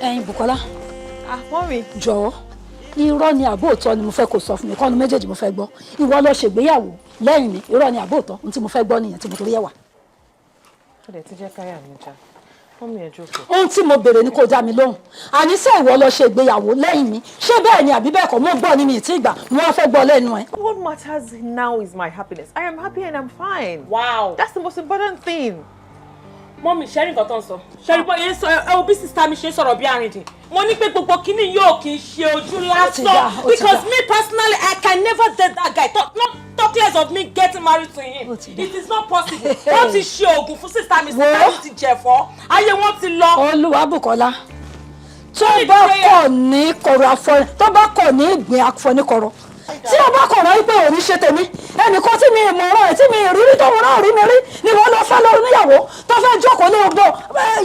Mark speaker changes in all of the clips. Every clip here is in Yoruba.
Speaker 1: Ẹyin Bukola.
Speaker 2: Ah, mummy.
Speaker 1: Jọ̀ọ́, irọ́ ni àbóòtọ́ ni mo fẹ́ kó sọ fún mi? Kọ́nu méjèèjì mo fẹ́ gbọ́. Ìwọ lọ ṣègbéyàwó lẹ́yìn mi, irọ́ ni àbóòtọ́? Ohun tí mo fẹ́ gbọ́ nìyẹn tí mo torí ẹ̀ wà.
Speaker 2: Ó dẹ̀ ti jẹ́ káyà mi já. Mummy, ẹ jókòó.
Speaker 1: Ohun tí mo béèrè ni kò dá mi lóhùn. Àní ṣé ìwọ lọ ṣe ìgbéyàwó lẹ́yìn mi? Ṣé bẹ́ẹ̀ ni àbí bẹ́ẹ̀ kọ́? Mo gbọ́ ní mi ìtí ìgbà mo wá fẹ́ gbọ́ lẹ́nu ẹ̀.
Speaker 2: What matters now is my happiness. I am happy and I'm fine.
Speaker 3: Wow.
Speaker 2: That's the most important thing.
Speaker 3: Mummy, ṣẹ́rí nǹkan tó ń sọ? Ṣẹ́rí bọ́ yẹn sọ? Ẹ wo bí sister mi ṣe ń sọ̀rọ̀ bí arìndìn. Mo ní pé gbogbo kínní yóò kì í ṣe ojú
Speaker 1: Ti dá,
Speaker 3: lásán,
Speaker 1: ó ti
Speaker 3: because
Speaker 1: dá.
Speaker 3: me personally, I can never date that guy, not talk less of me getting married to him.
Speaker 1: Ó ti dá.
Speaker 3: It is not possible. Wọ́n ti ṣe oògùn fún sister mi.
Speaker 1: Wo.
Speaker 3: Sister mi ti jẹ̀fọ́, ayé wọn ti lọ.
Speaker 1: Olúwabùkọ́lá, tó bá kọ̀ ní kọ̀rọ̀ afọ, tó bá kọ̀ ní ìgbín afọníkọ̀rọ̀, tí o bá kọ̀ rán pé òní ṣe tèmi, ẹnìkan tí mi mọ̀ ọ̀rọ̀ ẹ̀, tí mi rírí, tó náà rí mi rí ni wọ́n lọ fẹ́ lórí níyàwó, tó fẹ́ jókòó lé ọgbọ́n,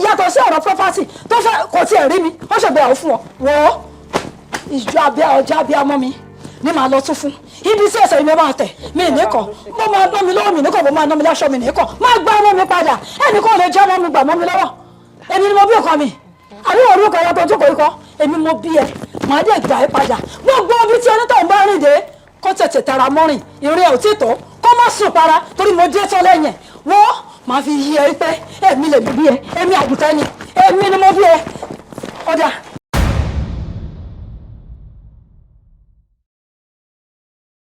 Speaker 1: yàtọ̀ sí ọ̀rọ̀ property tó fẹ́, kò tiẹ̀ rí mi, ó ṣègbéyàwó fún ọ. Wọ́ ìjọ abẹ́ ọjà abẹ́ ọmọ mi ní màá lọ tún fún ibi tí ẹsẹ̀ mi máa tẹ̀ mí nìkan. Mo máa ná mi lọ́wọ́ mi nìkan, mo máa ná mi láṣọ mi nìkan, máa gbá ọmọ mi padà. Ẹnìkan ò lè jẹ́ ọmọ mi gbà mọ́ mi lọ́wọ́. Èmi ni mo bí ọkọ mi, àbí wọ́n orúkọ ẹ̀yà tó jókòó ikọ́? Èmi mo bí ẹ, màá dẹ̀ gbà ẹ́ padà. Gbogbo ibi tí onítọ̀hún bá rìn dé, kó tètè tara mọ́rìn, ìrìn ẹ̀ ò tí tó, kó má sùn para, torí mo dé tán lẹ́yìn ẹ̀. Wọ́n máa fi yí ẹ pé èmi lè bí ẹ, èmi àgùntàn ni, èmi ni mo bí ẹ. Ọ̀dà.